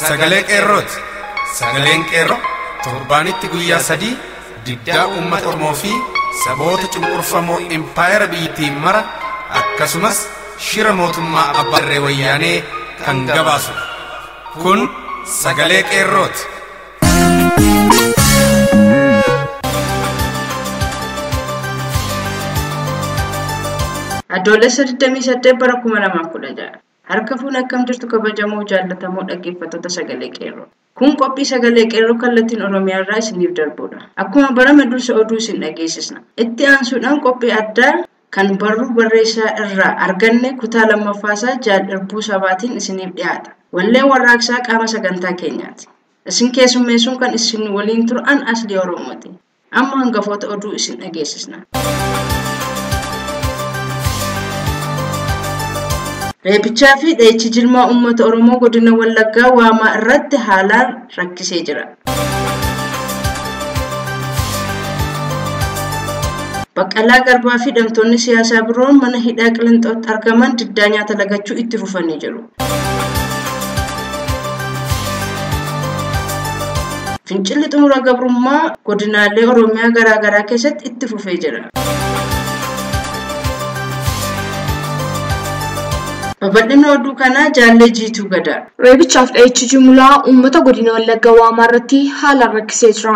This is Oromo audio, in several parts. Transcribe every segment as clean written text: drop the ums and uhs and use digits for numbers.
Sagalee Qeerrooti. Sagaleen Qeerroo torbaanitti guyyaa 3 diddaa uummata Oromoo fi saboota cunqurfamoo impaayera biyyattii mara akkasumas shira mootummaa abbaa irree wayyaanee kan gabaasudha. Kun Sagalee Qeerrooti. Adoolessa 28 bara 2016 harka fuun akkam jirtu kabajamoo jaallatamoo dhaggeeffattoota Sagalee Qeerroo. Kun qophii Sagalee Qeerroo kallattiin Oromiyaa irraa isiniif darbudha. Akkuma barame dursa oduu isin dhageessisna. Itti aansuudhaan qophii addaa kan barruu barreessaa irraa arganne kutaa lammaffaasaa Jaal Sabaatiin isiniif dhiyaata. Wallee warraaqsaa qaama sagantaa keenyaati. Isin keessummeessuun kan isin waliin turan Aslii Oromooti. Amma hangafoota oduu isin dhageessisna. Reebichaa fi dhahichi jilmaa uummata Oromoo godina Wallaggaa Waamaa irratti haalaan rakkisee jira. Baqqalaa Garbaa fi hidhamtoonni siyaasaa biroon mana hidhaa Qilinxootti argaman diddaa nyaata lagachuu itti fufanii jiru. Fincilli xumura gabrummaa godinaalee Oromiyaa garaa garaa keessatti itti fufee jira. Babal'ina oduu kanaa Jaallee Jiituu Gadaa. Reebichaaf dhahichi jumlaa uummata godina Wallaggaa Waamaa irratti haalaan rakkisee jira.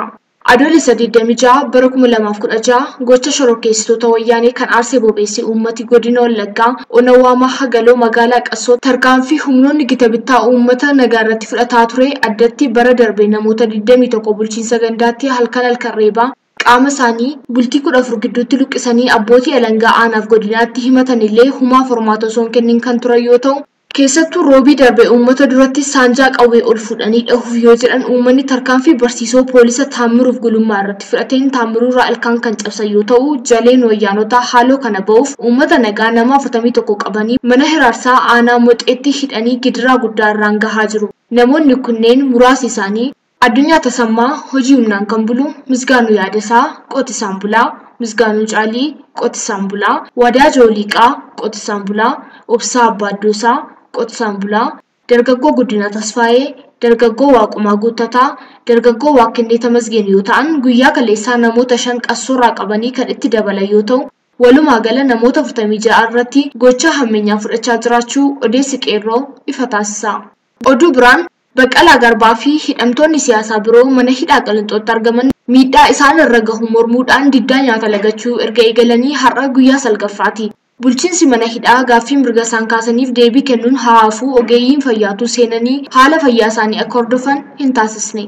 Adoolessa 26 bara 2016 gocha shororkeessitoota wayyaanee kan aarsee bobeesse uummati godina Wallaggaa ona Waamaa Hagaloo magaalaa Qassoo tarkaanfii humnoonni gita bittaa uummata nagaa irratti fudhataa ture addatti bara darbe namoota 21 bulchiinsa gandaatti halkan halkan reebaa qaama isaanii bultii 14 gidduutti luqqisanii abbootii alangaa aanaaf godinaatti himatanillee humaa formaata osoo hin kennin kan turan yoo ta'u, keessattuu roobii darbe uummata duratti saanjaa qawwee ol fuudhanii dhahuuf yoo jedhan uummanni tarkaanfii barsiisoo poolisa Taammiruuf Gulummaa irratti fudhateen Taammiruurraa ilkaan kan cabsan yoo ta'u, jaleen wayyaanotaa haaloo kana ba'uuf uummata nagaa nama 41 qabanii mana hiraarsaa aanaa Moxeetti hidhanii gidiraa guddaa irraan gahaa jiru. Namoonni kunneen muraasni isaanii Addunyaa Tasammaa hojii humnaan kan bulu, Misgaanuu Yaadasaa qotisaan bulaa, Misgaanuu Caalii qotisaan bulaa, Wadaa Jooliiqaa qotisaan bulaa, Obsaa Abbaaddoosaa qotisaan bulaa, Dargaggoo Guddinaa Tasfaayee, Dargaggoo Waaqumaa Guuttataa, Dargaggoo Waaqqinnee Tamasgeen yoo ta'an guyyaa kaleessaa namoota 5 qassoorraa qabanii kan itti dabalan yoo ta'u, walumaa gala namoota 46 irratti gocha hammeenyaa fudhachaa jiraachuu odeessi Qeerroo ifa taasisa. Oduu biraan Baqqalaa Garbaa fi hidhamtoonni siyaasaa biroo mana hidhaa Qilinxootti argaman miidhaa isaan irra gahu mormuudhaan diddaa nyaata lagachuu erga eegalanii har'a guyyaa 9ffaati. Bulchiinsi mana hidhaa gaaffii mirga isaan kaasaniif deebii kennuun haafuu ogeeyyiin fayyaatu seenanii haala fayyaa isaanii akka hordofan hin taasisne.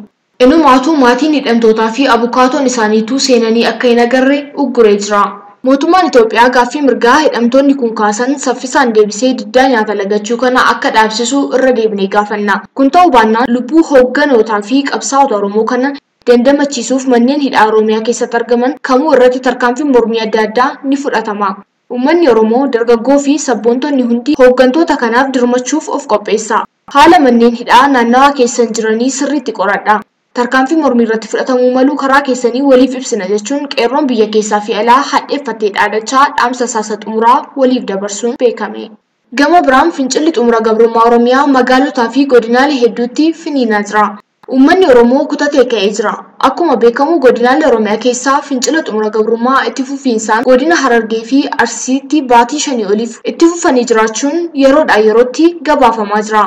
Inumaatuu maatiin hidhamtootaa fi abukaatoon isaaniituu seenanii akka hin agarre ugguree jira. Mootummaan Itoophiyaa gaaffii mirgaa hidhamtoonni kun kaasan saffisaan deebisee diddaa nyaata lagachuu kana akka dhaabsisu irra deebinee gaafanna. Kun ta'uu baannaan lubbuu hoogganootaa fi qabsaa'ota Oromoo kana dandamachiisuuf manneen hidhaa Oromiyaa keessatti argaman kamuu irratti tarkaanfiin mormii adda addaa ni fudhatama. Uummanni Oromoo dargaggoo fi sabboontonni hundi hooggantoota kanaaf dirmachuuf of qopheessa. Haala manneen hidhaa naannawaa keessan jiranii sirriitti qoradha. Tarkaanfii mormii irratti fudhatamuu malu karaa keessanii waliif ibsina jechuun qeerroon biyya keessaa fi alaa hadheeffattee dhaadachaa dhaamsa saasa xumuraa waliif dabarsuun beekame. Gama biraan fincilli xumura gabrummaa Oromiyaa magaalotaa fi godinaalee hedduutti finiinaa jira. Uummanni Oromoo kutatee ka'ee jira. Akkuma beekamu godinaalee Oromiyaa keessaa fincila xumura gabrummaa itti fufiinsaan godina Harargee fi Arsiitti baatii 5 oliif itti fufanii jiraachuun yeroodhaa yerootti gabaafamaa jira.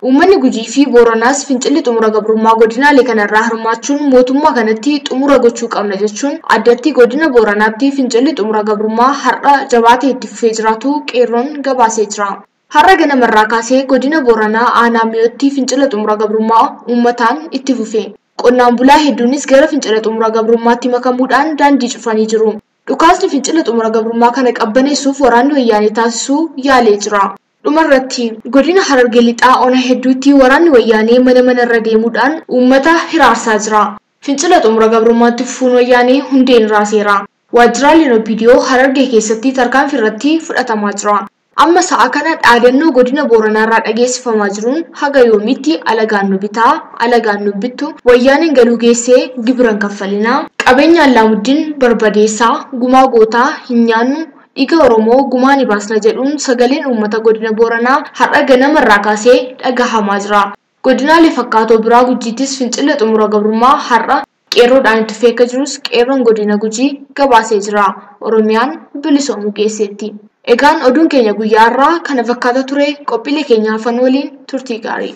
Uummanni Gujii fi Booranaas fincilli xumura gabrummaa godinaalee kanarraa hirmaachuun mootummaa kanatti xumura gochuu qabna jechuun addatti godina Booranaatti fincilli xumura gabrummaa har'a jabaatee itti fufee jiraatu qeerroon gabaasee jira. Har'a ganamarraa kaasee godina Booranaa aanaa Miyootti fincila xumura gabrummaa uummataan itti fufe. Qonnaan bulaa hedduunis gara fincila xumura gabrummaatti makamuudhaan daandii cufanii jiru. Dhukaasni fincila xumura gabrummaa kana qabbaneessuuf waraanni wayyaanee taasisuu yaalee jira. Dhumarratti godina Harargee Lixaa ona hedduutti waraanni wayyaanee mana manarra deemuudhaan uummata hiraarsaa jira. Fincila xumura gabrummaatti fufuun wayyaanee hundeen raaseera. Waajjiraaleen OPDO Harargee keessatti tarkaanfii irratti fudhatamaa jira. Amma sa'a kana dhaadannoo godina Booranaarraa dhageessifamaa jiruun haga yoomitti alagaan nu bitaa, alagaan nu bittu, wayyaaneen galuu geessee gibiran kaffalinaa, qabeenya Allaamuddin barbadeessaa, gumaa gootaa hin nyaannu, dhiiga Oromoo gumaa ni baasna jedhuun sagaleen uummata godina Booranaa har'a ganamarraa kaasee dhagahamaa jira. Godinaalee fakkaatoo biraa Gujiittis fincila xumura gabrummaa har'a qeerroodhaan itti fufee akka jirus qeerroon godina Gujii gabaasee jira. Oromiyaan bilisoomuu geesseetti. Egaan oduun keenya guyyaa har'aa kana fakkaata ture. Qophiilee keenya hafan waliin turtii gaarii.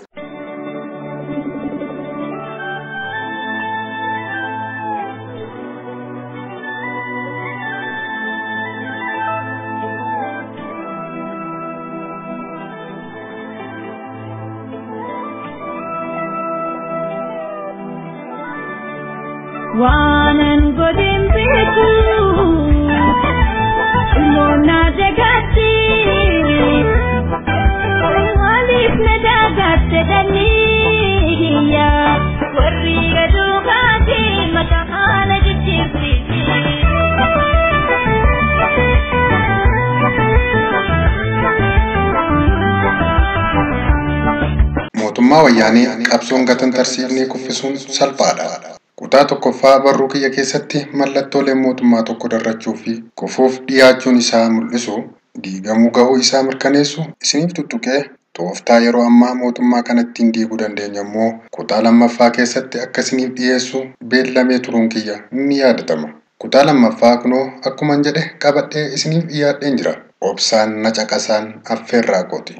Waanan godin beeku ilmoon jagatti maaliif na daagatte dhalli warri gaduu kaate maqaa haala jijjiirsiisi. Mootummaa wayyaanee qabsoon gatan tarsiifnee kuffisuun salphaadha. Kutaa tokkoffaa barruu kiyya keessatti mallattooleen mootummaa tokko darrachuu fi kufuuf dhiyaachuun isaa mul'isu, diigamuu gahuu isaa mirkaneessu isiniif tuttuqee tooftaa yeroo ammaa mootummaa kana ittiin diiguu dandeenya immoo kutaa lammaffaa keessatti akka isiniif dhiyeessu beellamee turuun kiyya ni yaadatama. Kutaa lammaffaa kunoo akkuman jedhe qabadhee isiniif dhiyaadheen jira. Obsaan na caqasaan affeerraa kooti.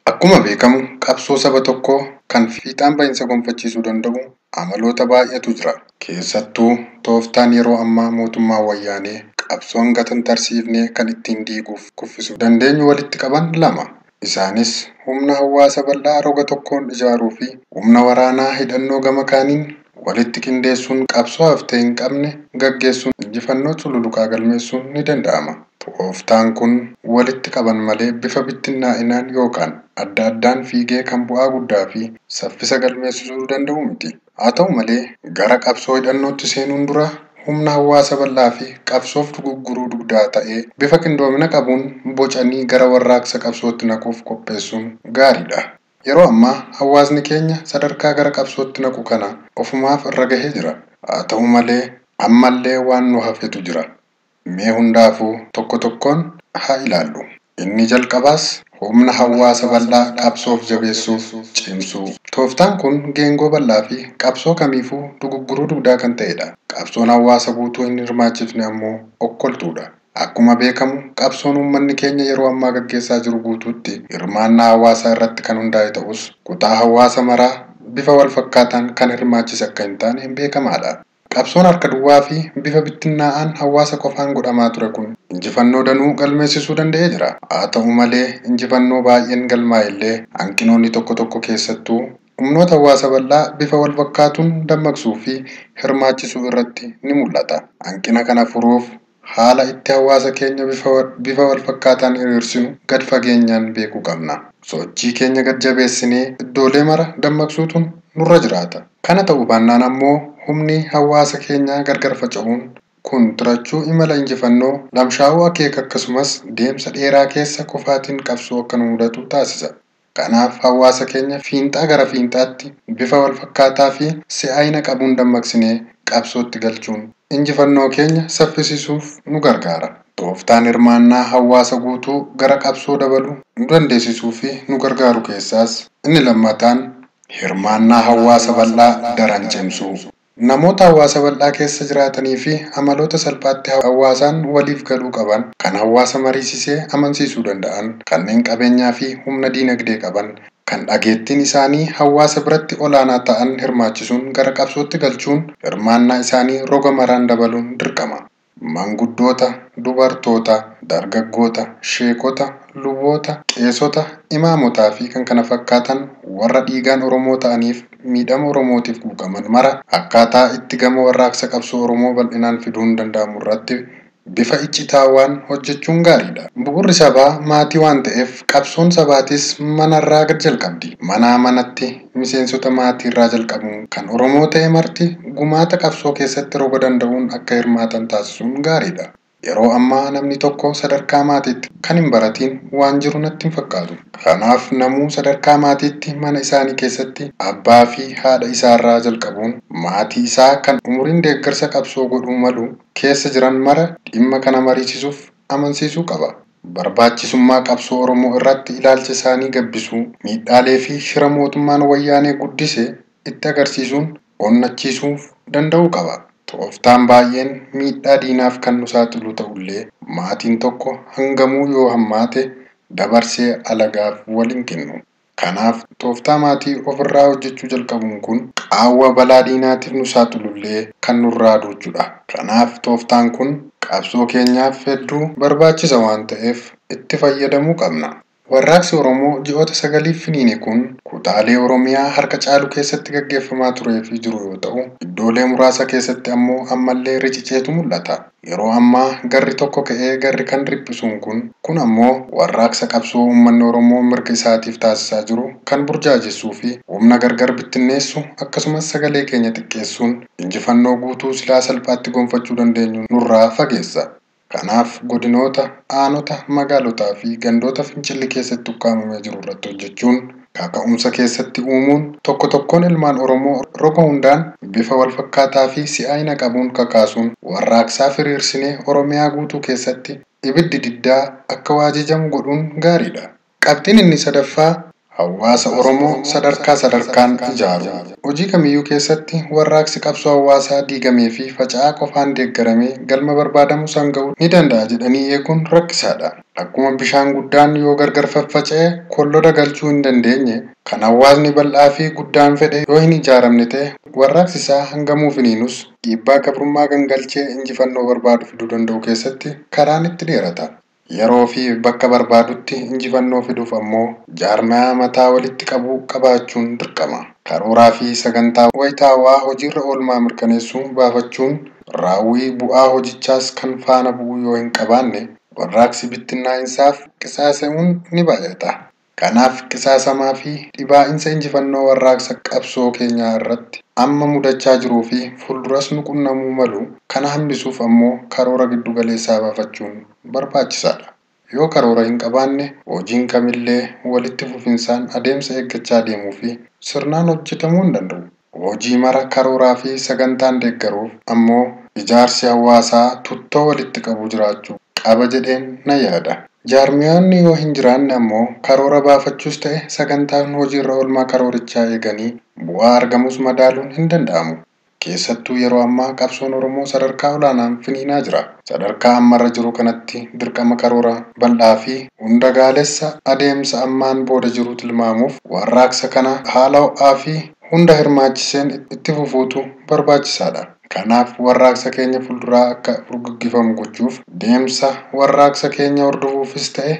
Akkuma beekamu qabsoo saba tokkoo kan fiixaan bahinsa gonfachiisuu danda'u amaloota baay'eetu jira. Keessattuu tooftaan yeroo ammaa mootummaa wayyaanee qabsoon gatan tarsiifnee kan ittiin diiguuf kuffisuu dandeenyu walitti qaban lama. Isaanis humna hawaasa bal'aa roga tokkoon ijaaruu fi humna waraanaa hidhannoo gama kaaniin walitti qindeessuun qabsoo haftee hin qabne gaggeessuun injifannoo cululuqaa galmeessuun ni danda'ama. Tooftaan kun walitti qaban malee bifa bittinnaa'inaan yookaan adda addaan fiigee kan bu'aa guddaa fi saffisa galmeessisuu danda'u miti. Haa ta'u malee gara qabsoo hidhannootti seenuun dura humna hawaasa bal'aa fi qabsoof dugugguruu dugdaa ta'ee bifa qindoomina qabuun bocanii gara warraaqsa qabsootti naquuf qopheessuun gaariidha. Yeroo ammaa hawaasni keenya sadarkaa gara qabsootti naqu kana ofumaaf irra gahee jira. Haa ta'u malee ammallee waan nu hafetu jira. Mee hundaafuu tokko tokkoon haa ilaallu. Inni jalqabaas humna hawaasa bal'aa qabsoof jabeessuuf cimsuu. Tooftaan kun geengoo bal'aa fi qabsoo kamiifuu dugugguruu dugdaa kan ta'edha. Qabsoon hawaasa guutuu hin hirmaachifne ammoo okkoltuudha. Akkuma beekamu qabsoon uummanni keenya yeroo ammaa gaggeessaa jiru guutuutti hirmaannaa hawaasaa irratti kan hundaa'e ta'us kutaa hawaasa maraa bifa wal fakkaataan kan hirmaachise akka hin taane beekamaadha. Qabsoon harka duwwaa fi bifa bittinnaa'aan hawaasa qofaan godhamaa ture kun injifannoo danuu galmeessisuu danda'ee jira. Haa ta'u malee injifannoo baay'een galmaa'e illee hanqinoonni tokko tokko keessattuu humnoota hawaasa bal'aa bifa wal fakkaatuun dammaqsuu fi hirmaachisuu irratti ni mul'ata. Hanqina kana furuuf haala itti hawaasa keenya bifa wal fakkaataan hiriirsinu gad fageenyaan beekuu qabna. Sochii keenya gad jabeessinee iddoolee mara dammaqsuutu nurra jiraata. Kana ta'uu baannaan ammoo humni hawaasa keenyaa gargar faca'uun kun tirachuu imala injifannoo lamshaa'uu akeeka akkasumas deemsa dheeraa keessa kufaatiin qabsoo akka nu mudatu taasisa. Kanaaf hawaasa keenya fiinxaa gara fiinxaatti bifa wal fakkaataa fi si'aayina qabuun dammaqsinee qabsootti galchuun injifannoo keenya saffisiisuuf nu gargaara. Tooftaan hirmaannaa hawaasa guutuu gara qabsoo dabaluu nu dandeessisuu fi nu gargaaru keessaas inni lammataan hirmaannaa hawaasa bal'aa daran cimsuu. Namoota hawaasa bal'aa keessa jiraatanii fi amaloota salphaatti hawaasaan waliif galuu qaban, kan hawaasa mariisisee amansiisuu danda'an, kanneen qabeenyaa fi humna diinagdee qaban, kan dhageettiin isaanii hawaasa biratti olaanaa ta'an hirmaachisuun gara qabsootti galchuun hirmaannaa isaanii roga maraan dabaluun dirqama. Manguddoota, dubartoota, dargaggoota, sheekota, luboota, qeesota, imaamotaa fi kan kana fakkaatan warra dhiigaan Oromoo ta'aniif miidhama Oromootiif quuqaman mara akkaataa itti gama warraaqsa qabsoo Oromoo bal'inaan fiduun danda'amu irratti bifa iccitaawaan hojjechuun gaariidha. Bu'uurri sabaa maatii waan ta'eef qabsoon sabaatis manarraa gad jalqabdi. Manaa manatti miseensota maatiirraa jalqabuun kan Oromoo ta'e marti gumaata qabsoo keessatti roga danda'uun akka hirmaatan taasisuun gaariidha. Yeroo ammaa namni tokko sadarkaa maatiitti kan hin baratiin waan jiru natti hin fakkaatu. Kanaaf namuu sadarkaa maatiitti mana isaanii keessatti abbaa fi haadha isaarraa jalqabuun maatii isaa kan umuriin deeggarsa qabsoo godhuu malu keessa jiran mara dhimma kana mariisisuuf amansiisuu qaba. Barbaachisummaa qabsoo Oromoo irratti ilaalcha isaanii gabbisuu, miidhaalee fi shira mootummaan wayyaanee guddise itti agarsiisuun onnachiisuuf danda'uu qaba. Tooftaan baay'een miidhaa diinaaf kan nu saaxilu ta'ullee maatiin tokko hangamuu yoo hammaate dabarsee alagaaf wal hin kennu. Kanaaf tooftaa maatii ofirraa hojjechuu jalqabuun kun qaawwa balaa diinaatiif nu saaxilullee kan nurraa duuchudha. Kanaaf tooftaan kun qabsoo keenyaaf hedduu barbaachisa waan ta'eef itti fayyadamuu qabna. Warraaqsi Oromoo ji'oota 9 finiine kun kutaalee Oromiyaa harka caalu keessatti gaggeeffamaa turee fi jiru yoo ta'u, iddoolee muraasa keessatti ammoo ammallee riciceetu mul'ata. Yeroo ammaa garri tokko ka'ee garri kan riphisuun kun ammoo warraaqsa qabsoo uummanni Oromoo mirga isaatiif taasisaa jiru kan burjaajessuu fi humna gargar bittinneessu akkasumas sagalee keenya xiqqeessuun injifannoo guutuu silaa salphaatti gonfachuu dandeenyu nurraa fageessa. Kanaaf godinoota, aanota, magaalotaa fi gandoota fincilli keessatti ukkaamamee jiru irratti hojjechuun kaka'umsa keessatti uumuun tokko tokkoon ilmaan Oromoo roga hundaan bifa walfakkaataa fi si'aayina qabuun kakaasuun warraaqsaa firiirsinee Oromiyaa guutuu keessatti ibiddi diddaa akka waajijamu godhuun gaariidha. Qabxiin inni sadaffaa hawaasa Oromoo sadarkaa sadarkaan ijaaru. Hojii kamiyyuu keessatti warraaqsi qabsoo hawaasaa diigamee fi faca'aa qofaan deeggaramee galma barbaadamu san ga'uu ni danda'a jedhanii eeguun rakkisaadha. Akkuma bishaan guddaan yoo gargar faffaca'e kolloda galchuu hin dandeenye, kan hawaasni bal'aa fi guddaan fedhe yoo hin ijaaramne ta'e warraaqsi isaa hangamuu finiinus dhiibbaa gabrummaa gangalchee injifannoo barbaadu fiduu danda'u keessatti karaan itti dheerata. Yeroo fi bakka barbaadutti injifannoo fiduuf ammoo jaarmayaa mataa walitti qabu qabaachuun dirqama. Karooraa fi sagantaa wayitaawaa hojiirra oolmaa mirkaneessuu baafachuun raawwii bu'aa hojichaas kan faana bu'u yoo hin qabaanne warraaqsi bittinnaa'insaaf qisaasa'uun ni baay'ata. Kanaaf qisaasamaa fi dhibaa'insa injifannoo warraaqsa qabsoo keenyaa irratti amma mudachaa jiruu fi fuulduras nu qunnamuu malu kana hambisuuf ammoo karoora giddu galeessaa baafachuun barbaachisaadha. Yoo karoora hin qabaanne hojiin kamillee walitti fufinsaan adeemsa eeggachaa deemuu fi sirnaan hojjetamuu hin danda'u. Hojii mara karooraa fi sagantaan deeggaruuf ammoo ijaarsi hawaasaa tuttoo walitti qabu jiraachuu qaba jedheen na yaada. Jaarmiyaanni yoo hin jiraanne ammoo karoora baafachuus ta'e sagantaan hojiirra oolmaa karoorichaa eeganii bu'aa argamus madaaluun hin danda'amu. Keessattuu yeroo ammaa qabsoon Oromoo sadarkaa olaanaan finiinaa jira. Sadarkaa ammarra jiru kanatti dirqama karoora bal'aa fi hunda galeessa adeemsa ammaan booda jiru tilmaamuuf warraaqsa kana haala ho'aa fi hunda hirmaachiseen itti fufuutu barbaachisaadha. Kanaaf warraaqsa keenya fuulduraa akka furguggifamu gochuuf deemsa warraaqsa keenya hordofuufis ta'e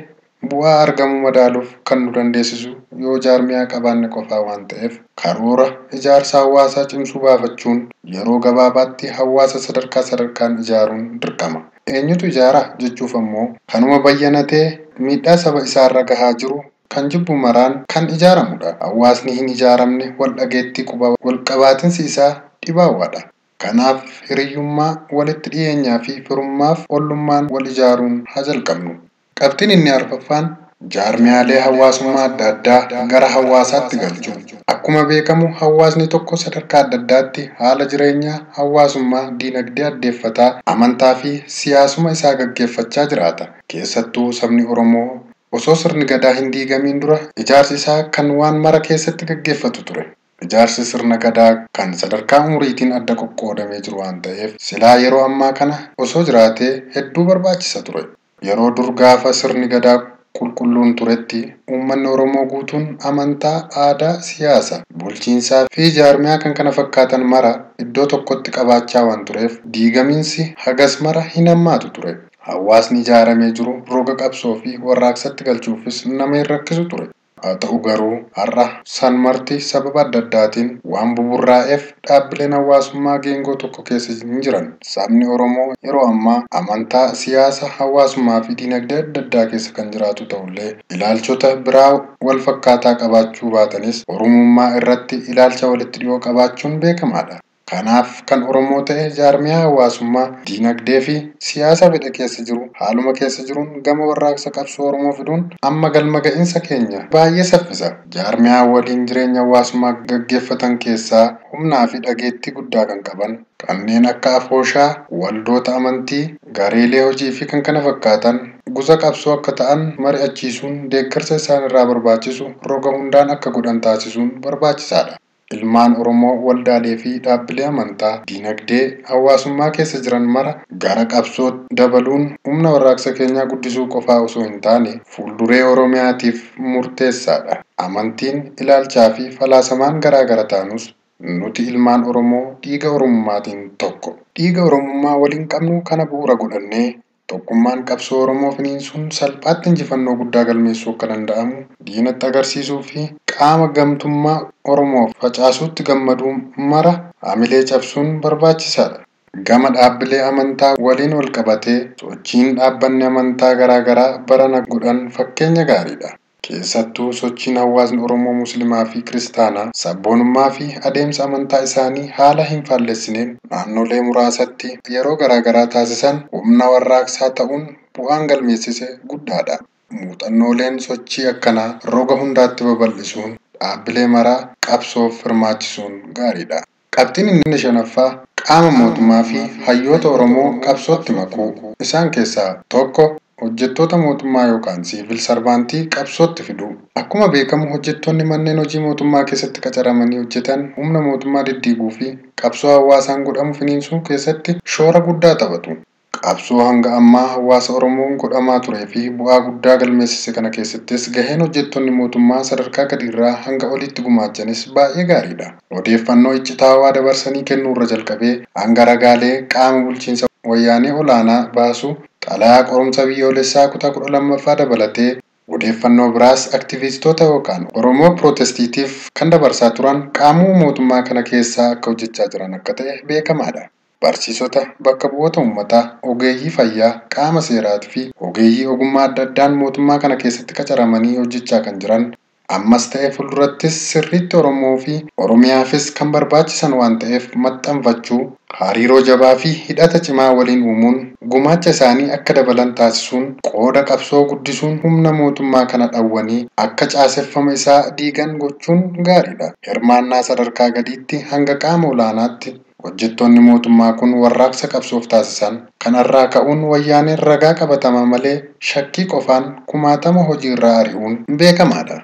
bu'aa argamu madaaluuf kan nu dandeessisu yoo jaarmiyaa qabaanne qofaa waan ta'eef karoora ijaarsa hawaasaa cimsuu baafachuun yeroo gabaabaatti hawaasa sadarkaa sadarkaan ijaaruun dirqama. Eenyutu ijaara jechuuf ammoo kanuma bayyanatee miidhaa saba isaarra gahaa jiru kan jibbu maraan kan ijaaramudha. Hawaasni hin ijaaramne wal dhageettii quba wal qabaatinsi isaa dhibaawwaadha. Kanaaf hiriyyummaa walitti dhiyeenyaa fi firummaaf ollummaan wal ijaaruun haa jalqabnu. Qabxiin inni arfaffaan jaarmiyaalee hawaasummaa adda addaa gara hawaasaatti galchuu. Akkuma beekamu hawaasni tokko sadarkaa adda addaatti haala jireenyaa hawaasummaa diinagdee addeeffataa amantaa fi siyaasuma isaa gaggeeffachaa jiraata. Keessattuu sabni Oromoo osoo sirni gadaa hin diigamiin dura ijaarsi isaa kan waan mara keessatti gaggeeffatu ture. Ijaarsi sirna gadaa kan sadarkaa umuriitiin adda qoqqoodamee jiru waan ta'eef silaa yeroo ammaa kana osoo jiraatee hedduu barbaachisa ture. Yeroo dur gaafa sirni gadaa qulqulluun turetti uummanni Oromoo guutuun amantaa, aadaa, siyaasa, bulchiinsaa fi jaarmiyaa kan kana fakkaatan mara iddoo tokkotti qabaachaa waan tureef diigamiinsi hagas mara hin hammaatu ture. Hawaasni ijaaramee jiru roga qabsoo fi warraaqsatti galchuufis nama hin rakkisu ture. Haa ta'u garuu har'a san marti sababa adda addaatiin waan buburraa'eef dhaabbileen hawaasummaa geengoo tokko keessa hin jiran. Sabni Oromoo yeroo ammaa amantaa, siyaasa, hawaasummaa fi diinagdee adda addaa keessa kan jiraatu ta'ullee ilaalchota biraa wal fakkaataa qabaachuu baatanis Oromummaa irratti ilaalcha walitti dhiyoo qabaachuun beekamaadha. Kanaaf kan Oromoo ta'e jaarmiyaa hawaasummaa, diinagdee fi siyaasa fedhe keessa jiru haaluma keessa jiruun gama warraaqsa qabsoo Oromoo fiduun amma galma ga'iinsa keenya baay'ee saffisa. Jaarmiyaa waliin jireenya hawaasummaa gaggeeffatan keessaa humnaa fi dhageettii guddaa kan qaban kanneen akka afooshaa, waldoota amantii, gareelee hojii fi kan kana fakkaatan gosa qabsoo akka ta'an mari'achiisuun deeggarsa isaan irraa barbaachisu roga hundaan akka godhan taasisuun barbaachisaadha. Ilmaan Oromoo waldaalee fi dhaabbilee amantaa, diinagdee, hawaasummaa keessa jiran mara gara qabsoo dabaluun humna warraaqsa keenyaa guddisuu qofaa osoo hin taane fuulduree Oromiyaatiif murteessaadha. Amantiin, ilaalchaa fi falaasamaan garaa gara taanus nuti ilmaan Oromoo dhiiga Oromummaatiin tokko. Dhiiga Oromummaa waliin qabnu kana bu'uura godhannee tokkummaan qabsoo Oromoo finiinsuun salphaatti injifannoo guddaa galmeessuu akka danda'amu diinatti agarsiisuu fi qaama gamtummaa Oromoo facaasuutti gammaduu mara hamilee cabsuun barbaachisaadha. Gama dhaabbilee amantaa waliin wal qabatee sochiin dhaabbanni amantaa garaa garaa barana godhan fakkeenya gaariidha. Keessattuu sochiin hawaasni Oromoo Musliimaa fi Kiristaanaa sabboonummaa fi adeemsa amantaa isaanii haala hin faallessineen naannolee muraasatti yeroo garaa garaa taasisan humna warraaqsaa ta'uun bu'aan galmeessise guddaadha. Muuxannooleen sochii akkanaa roga hundaatti babal'isuun dhaabbilee maraa qabsoof hirmaachisuun gaariidha. Qabxiin inni shanaffaa qaama mootummaa fi hayyoota Oromoo qabsootti makuu. Isaan keessaa tokko hojjettoota mootummaa yookaan siivil sarvaantii qabsootti fiduu. Akkuma beekamu hojjettoonni manneen hojii mootummaa keessatti qacaramanii hojjetan humna mootummaa diddiiguu fi qabsoo hawaasaan godhamu finiinsuu keessatti shoora guddaa taphatu. Qabsoo hanga ammaa hawaasa Oromoon godhamaa turee fi bu'aa guddaa galmeessise kana keessattis gaheen hojjettoonni mootummaa sadarkaa gadiirraa hanga olitti gumaachanis baay'ee gaariidha. Odeeffannoo iccitaawaa dabarsanii kennuurra jalqabee hanga ragaalee qaama bulchiinsa wayyaanee olaanaa baasu xalayaa qorumsa biyyoolessaa kutaa 12ffaa dabalatee odeeffannoo biraas aktivistoota yookaan Oromoo pirootestiitiif kan dabarsaa turan qaamuma mootummaa kana keessaa akka hojjechaa jiran akka ta'e beekamaadha. Barsiisota, bakka bu'oota uummataa, ogeeyyii fayyaa, qaama seeraatii fi ogeeyyii ogummaa adda addaan mootummaa kana keessatti qacaramanii hojjechaa kan jiran ammas ta'e fuuldurattis sirriitti Oromoo fi Oromiyaafis kan barbaachisan waan ta'eef maxxanfachuu, hariiroo jabaa fi hidhata cimaa waliin uumuun gumaacha isaanii akka dabalan taasisuun qooda qabsoo guddisuun humna mootummaa kana dhawwanii akka caaseffama isaa diigan gochuun gaariidha. Hirmaannaa sadarkaa gadiitti hanga qaama olaanaatti hojjettoonni mootummaa kun warraaqsa qabsoof taasisan kanarraa ka'uun wayyaaneen ragaa qabatama malee shakkii qofaan kumaatama hojiirraa ari'uun beekamaadha.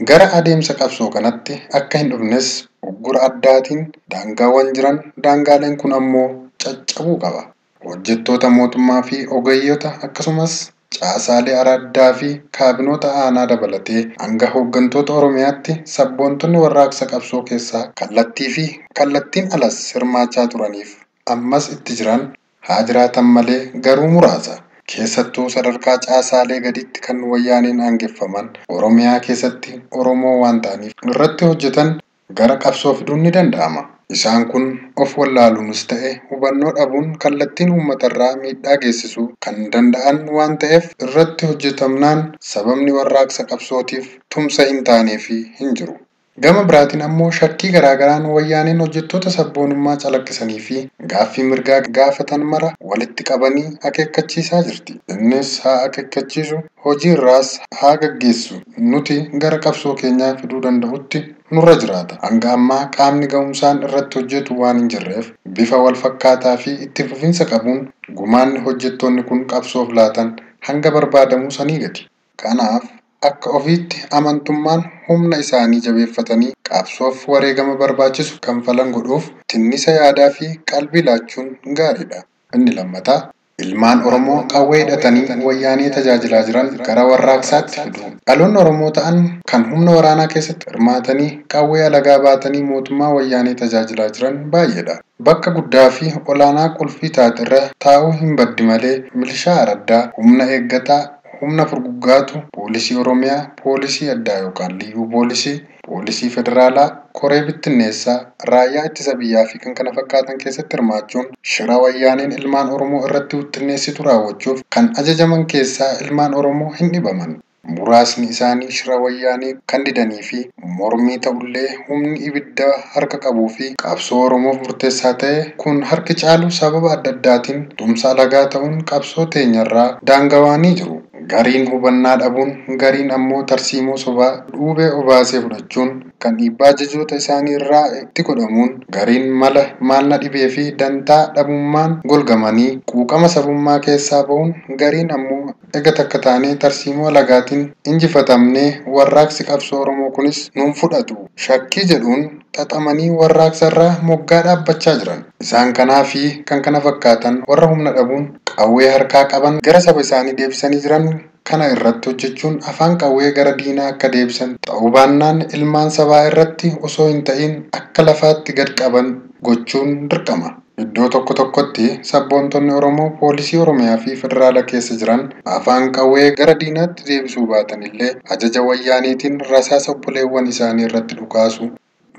Gara adeemsa qabsoo kanatti akka hin dhufnes uggura addaatiin daangaawwan jiran daangaaleen kun ammoo caccabuu qaba. Hojjettoota mootummaa fi ogeeyyota akkasumas caasaalee araddaa fi kaabinoota aanaa dabalatee hanga hooggantoota Oromiyaatti sabboontonni warraaqsa qabsoo keessaa kallattii fi kallattiin alas hirmaachaa turaniif ammas itti jiran haa jiraatan malee garuu muraasa. Keessattuu sadarkaa caasaalee gaditti kan wayyaaneen aangeffaman Oromiyaa keessatti Oromoo waan ta'aniif irratti hojjetan gara qabsoo fiduun ni danda'ama. Isaan kun of wallaaluunis ta'e hubannoo dhabuun kallattiin uummatarraa miidhaa geessisuu kan danda'an waan ta'eef irratti hojjetamnaan sababni warraaqsa qabsootiif tumsa hin taaneefi hin jiru. Gama biraatiin ammoo shakkii garaagaraan wayyaaneen hojjettoota sabboonummaa calaqqisanii fi gaaffii mirgaa gaafatan mara walitti qabanii akeekkachiisaa jirti. Innis haa akeekkachiisu, hojiirraas haa gaggeessu. Nuti gara qabsoo keenyaa fiduu danda'utti nurra jiraata. Hanga ammaa qaamni ga'umsaan irratti hojjetu waan hin jirreef bifa wal fakkaataa fi itti fufinsa qabuun gumaanni hojjettoonni kun qabsoof laatan hanga barbaadamuu sanii gadi. Kanaaf akka ofiitti amantummaan humna isaanii jabeeffatanii qabsoof wareegama barbaachisu kanfalan godhuuf tinnisa yaadaa fi qalbii laachuun gaariidha. Inni lammataa ilmaan Oromoo qawwee hidhatanii wayyaanee tajaajilaa jiran gara warraaqsaatti fidu. Dhaloonni Oromoo ta'an kan humna waraanaa keessatti hirmaatanii qawwee alagaa baatanii mootummaa wayyaanee tajaajilaa jiran baay'eedha. Bakka guddaa fi olaanaa qulfii taate irra taa'uu hin baddi malee milishaa araddaa, humna eeggataa, humna furguggaatu, poolisii Oromiyaa, poolisii addaa yookaan liyyuu poolisii, poolisii federaalaa, koree bittinneessaa, raayyaa ittisa biyyaa fi kan kana fakkaatan keessatti hirmaachuun shira wayyaaneen ilmaan Oromoo irratti wittinneessitu raawwachuuf kan ajajaman keessaa ilmaan Oromoo hin dhibaman. Muraasni isaanii shira wayyaanee kan didanii fi mormii ta'ullee humni ibidda harka qabuu fi qabsoo Oromoof murteessaa ta'e kun harki caalu sababa adda addaatiin tumsa alagaa ta'uun qabsoo teenyarraa daangawaanii jiru. Gariin hubannaa dhabuun, gariin ammoo tarsiimoo sobaa dhuubee obaasee fudhachuun kan dhiibbaa ajajoota isaanii irraa itti godhamuun, gariin mala maalna dhibee fi dantaa dhabummaan golgamanii quuqama sabummaa keessaa bahuun, gariin ammoo ega takka taanee tarsiimoo alagaatiin injifatamnee warraaqsi qabsoo Oromoo kunis nuun fudhatu shakkii jedhuun xaxamanii warraaqsa irraa moggaa dhaabbachaa jiran. Isaan kanaa fi kan kana fakkaatan warra humna dhabuun qawwee harkaa qaban gara saba isaanii deebisanii jiran kana irratti hojjechuun afaan qawwee gara diinaa akka deebisan ta'uu baannaan ilmaan sabaa irratti osoo hin ta'in akka lafaatti gad qaban gochuun dirqama. Iddoo tokko tokkotti sabboontonni Oromoo poolisii Oromiyaa fi federaala keessa jiran afaan qawwee gara diinaatti deebisuu baatan illee ajaja wayyaaniitiin rasaasa obboleewwan isaanii irratti dhukaasu.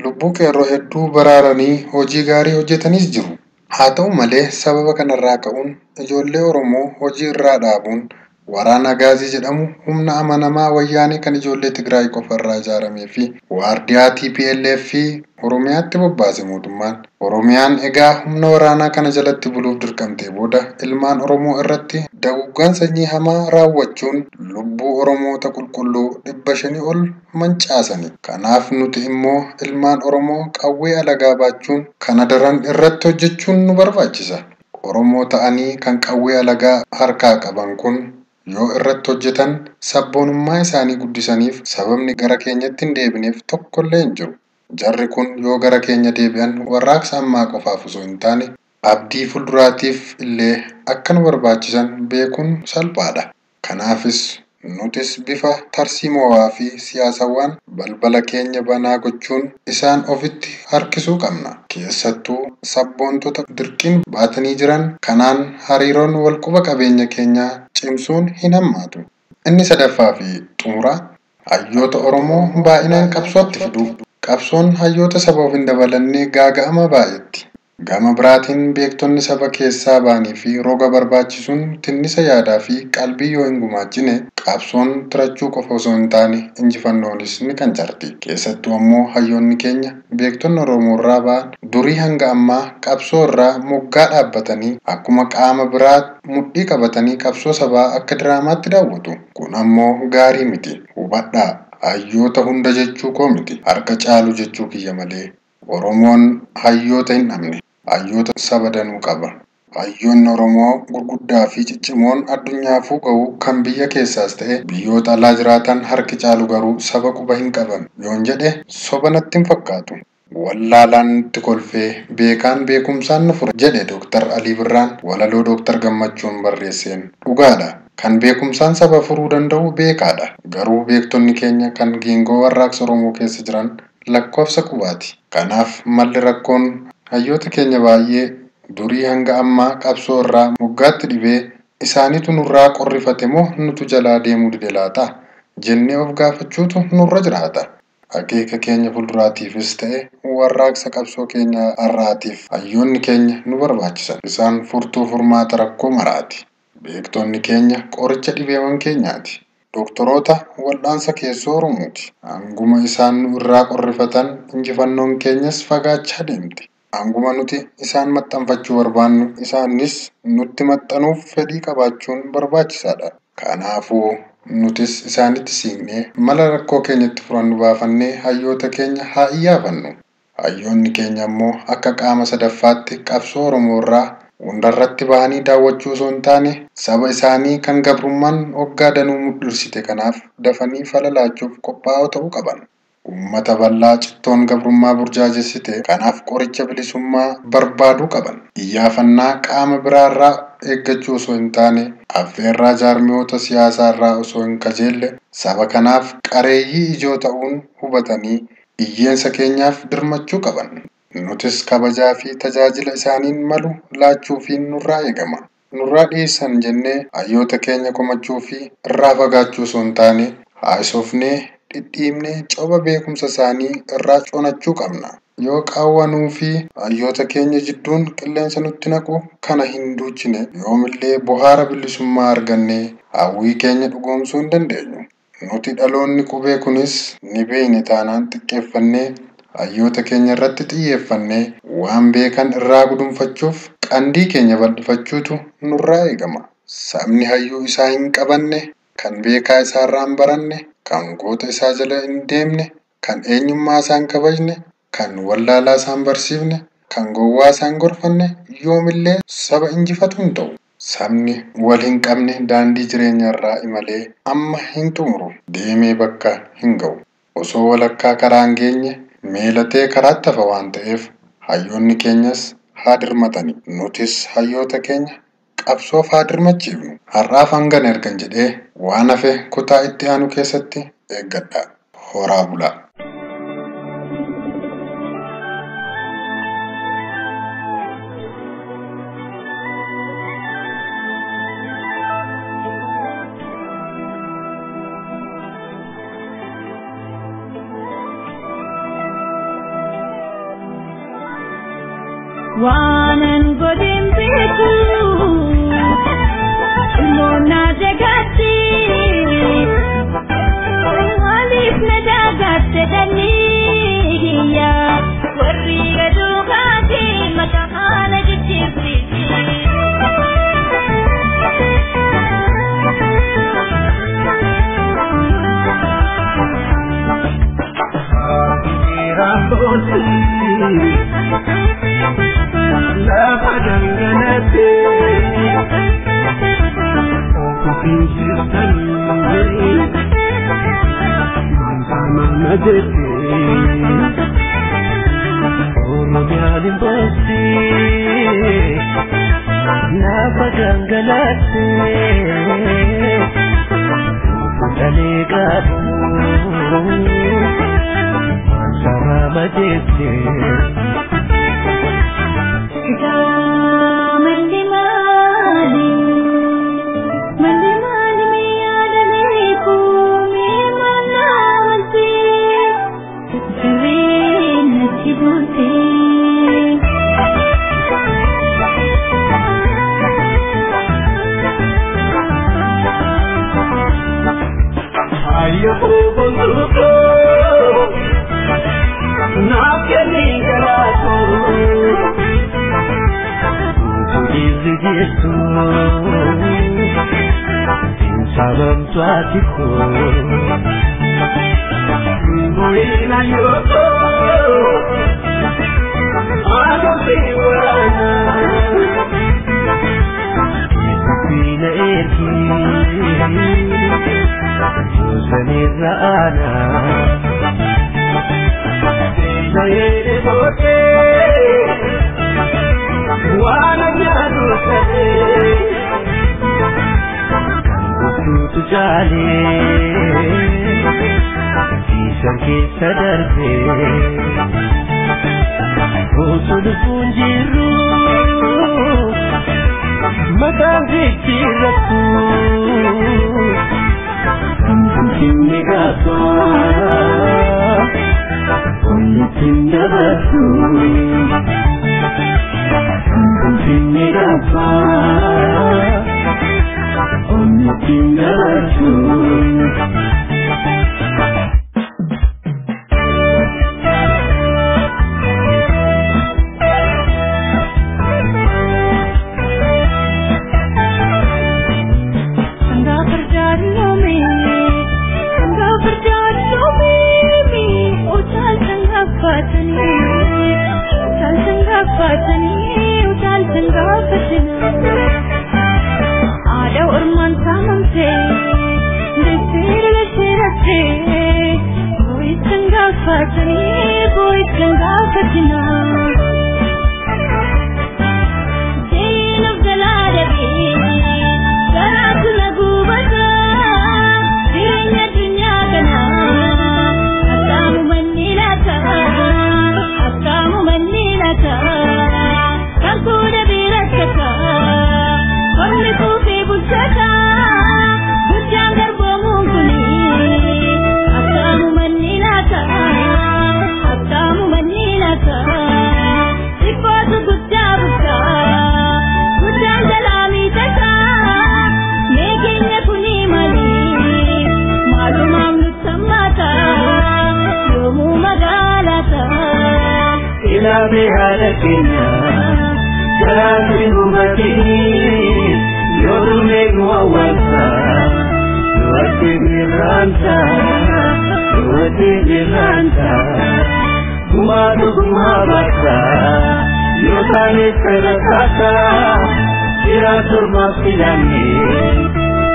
Lubbuu qeerroo hedduu baraaranii hojii gaarii hojjetanis jiru. Haa ta'u malee sababa kanarraa ka'uun ijoollee Oromoo hojii irraa dhaabuun waraana Agaazii jedhamu humna amanamaa wayyaanee kan ijoollee Tigraay qofa irraa ijaaramee fi waardiyaa TPLF fi Oromiyaatti bobbaase mootummaan. Oromiyaan egaa humna waraanaa kana jalatti buluuf dirqamtee booda ilmaan Oromoo irratti daguggaan sanyii hamaa raawwachuun lubbuu Oromoota qulqulluu 500 ol mancaasani. Kanaaf nuti immoo ilmaan Oromoo qawwee alagaa baachuun kana daran irratti hojjechuun nu barbaachisa. Oromoo ta'anii kan qawwee alagaa harkaa qaban kun yoo irratti hojjetan sabboonummaa isaanii guddisaniif sababni gara keenyatti hin deebineef tokkollee hin jiru. Jarri kun yoo gara keenya deebi'an warraaqsa ammaa qofaaf osoo hin taane abdii fuulduraatiif illee akka nu barbaachisan beekuun salphaadha. Kanaafis nutis bifa tarsiimoowaa fi siyaasawwan balbala keenya banaa gochuun isaan ofitti harkisuu qabna. Keessattuu sabboontota dirqiin baatanii jiran kanaan hariiroon walquba qabeenya keenyaa cimsuun hin hammaatu. Inni sadaffaa fi xumuraa hayyoota Oromoo baay'inaan qabsootti fiduu. Qabsoon hayyoota saba of hin dabalannee gaaga'ama baay'etti. Gama biraatiin beektonni saba keessaa ba'anii fi roga barbaachisuun tinnisa yaadaa fi qalbii yoo hin gumaachine qabsoon tirachuu qofa osoo hin taane injifannoonis ni qancarti. Keessattuu ammoo hayyoonni keenya beektonni Oromoo irraa ba'an durii hanga ammaa qabsoo irraa moggaa dhaabbatanii akkuma qaama biraa mudhii qabatanii qabsoo sabaa akka diraamaatti daawwatu. Kun ammoo gaarii miti. Hubadhaa. Hayyoota hunda jechuu koo miti. Harka caalu jechuu kiyya malee. Oromoon hayyoota hin dhabne. Hayyoota saba danuu qaba. Hayyoonni Oromoo gurguddaa fi ciccimoon addunyaafuu ga'u kan biyya keessaas ta'e biyyoota alaa jiraatan harki caalu garuu saba quba hin qaban. Yoon jedhe soba natti hin fakkaatu. Wallaalaan nutti kolfee beekaan beekumsaan nu fure jedhe Dooktar Alii Birraan walaloo Dooktar Gammachuun barreesseen. Dhugaadha. Kan beekumsaan saba furuu danda'u beekaadha. Garuu beektonni keenya kan geengoo warraaqsa Oromoo keessa jiran lakkoofsa qubaati. Kanaaf malli rakkoon hayyoota keenya baay'ee durii hanga ammaa qabsoo irraa moggaatti dhibee isaaniitu nurraa qorrifate moo nutu jalaa deemuu dide laata jennee of gaafachuutu nurra jiraata. Akeeka keenya fuulduraatiifis ta'e warraaqsa qabsoo keenya har'aatiif hayyoonni keenya nu barbaachisan. Isaan furtuu furmaata rakkoo maraati. Beektonni keenya qoricha dhibeewwan keenyaati. Doktoroota wal'aansa keessoo Oromooti. Hanguma isaan nu irraa qorrifatan injifannoon keenyas fagaachaa deemti. Hanguma nuti isaan maxxanfachuu barbaannu isaanis nutti maxxanuuf fedhii qabaachuun barbaachisaadha. Kanaafuu nutis isaanitti siiqnee mala rakkoo keenyatti furannu baafannee hayyoota keenya haa iyyaafannu. Hayyoonni keenya immoo akka qaama sadaffaatti qabsoo Oromoo irraa hundarratti bahanii daawwachuu osoo hin taane saba isaanii kan gabrummaan hoggaa danuu mudhirsite kanaaf dafanii fala laachuuf qophaa'oo ta'uu qaban. Uummata bal'aa cittoon gabrummaa burjaajessite kanaaf qoricha bilisummaa barbaaduu qaban. Iyyaafannaa qaama biraarraa eeggachuu osoo hin taane affeerraa jaarmiyoota siyaasaarraa osoo hin kajeelle saba kanaaf qareeyyii ijoo ta'uun hubatanii iyyeensa keenyaaf dirmachuu qaban. Nutis kabajaa fi tajaajila isaaniin malu laachuufiin nurraa eegama. Nurraa dhiyeessan jennee hayyoota keenya komachuu fi irraa fagaachuu osoo hin taane haasofnee dhidhiibnee coba beekumsa isaanii irraa conachuu qabna. Yoo qaawwanuu fi hayyoota keenya jidduun qilleensa nutti naqu kana hin duuchine yoomillee bohaara bilisummaa argannee hawwii keenya dhugoomsuu hin dandeenyu. Nuti dhaloonni qubee kunis ni beekne taanaan xiqqeeffannee hayyoota keenya irratti xiyyeeffannee waan beekan irraa gudunfachuuf qandii keenya bal'ifachuutu nurraa eegama. Sabni hayyuu isaa hin qabanne Kan beekaa isaarraa hin baranne, kan goota isaa jala hin deemne, kan eenyummaa isaa hin kabajne, kan wallaalaa isaa hin barsiifne, kan gowwaa isaa hin gorfanne yoomillee saba injifatu hin ta'u. Sabni wal hin qabne daandii jireenyarraa imalee amma hin xumuru. Deemee bakka hin ga'u. Osoo walakkaa karaa hin geenye meelatee karaatti hafa waan ta'eef hayyoonni keenyas haa dirmatani. Nutis hayyoota keenya qabsoof haa dirmachiifnu. Har'aaf hangana ergan jedhee waan hafe kutaa itti aanu keessatti eeggadha. Horaa bulaa. Waanan godhin beeku ilmoon jagatti maaliif na dagatte dhalli warri gaduu kaatee maqaa haala Lafa dhangala'ee ofiin jirtanii maal jettee Oromiyaan hin boossee lafa dhangala'ee fuudhanii qabu maal jettee. Malli maali malli maali miyaada beeku mee maalaa waltee sareen natti buutee. Ayyo boonduukoo naaf kenni garaatoo. Jirtu sababtu ati koo Mboina yoko Agosi warana Sina ergi Musanirra ana Sina ere bote Waan nyaatu ta'ee kan gochuutu jaalee siisan keessa darbee osoo lubbuun jirru maqaan jijjiirrattu kan finfinne gaafa onnittiin dabarsu. Finfinne gaafa onnittiin dabarsu. Aadaa ormaan saamamtee deessee lachee raftee boo'ichaan gaafatanii boo'ichaan gaafatinaa. Seenuuf jalaa dhabee garaatu na gubata jireenya addunyaa kanaa akkaamu manni laata akkaamu manni laata kan kuudha bira kata. Ormi kuufee bulchata bulchaan garboomuun kuni akkaamu manni laata akkaamu manni laata xiqqootu guddaa bulchaa guddaan jalaa miidhagaa mee keenya kuni maali maalumaaf nutti hammaata yoomuu magaalata. Ilaalee haala keenya garaatu hin hubatiin yoo dhumee nu awwaalta. Duwwatti birraanta, duwwatti birraanta, gumaatu gumaa baata, yoo taanes kana kaata, jira torbaaf filanne,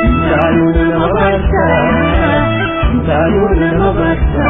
intaanuu nama baata, intaanuu nama baata.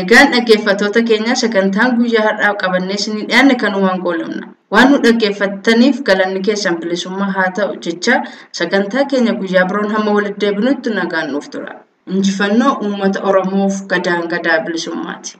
Egaan dhaggeeffattoota keenya sagantaan guyyaa har'aaf qabannee isinii dhiyaanne kanumaan goolabna. Waan nu dhaggeeffattaniif galanni keessan bilisummaa haa ta'u jecha sagantaa keenya guyyaa biroon hamma walitti deebinutti nagaan nuuf tura. Injifannoo uummata Oromoof gadaan gadaa bilisummaati.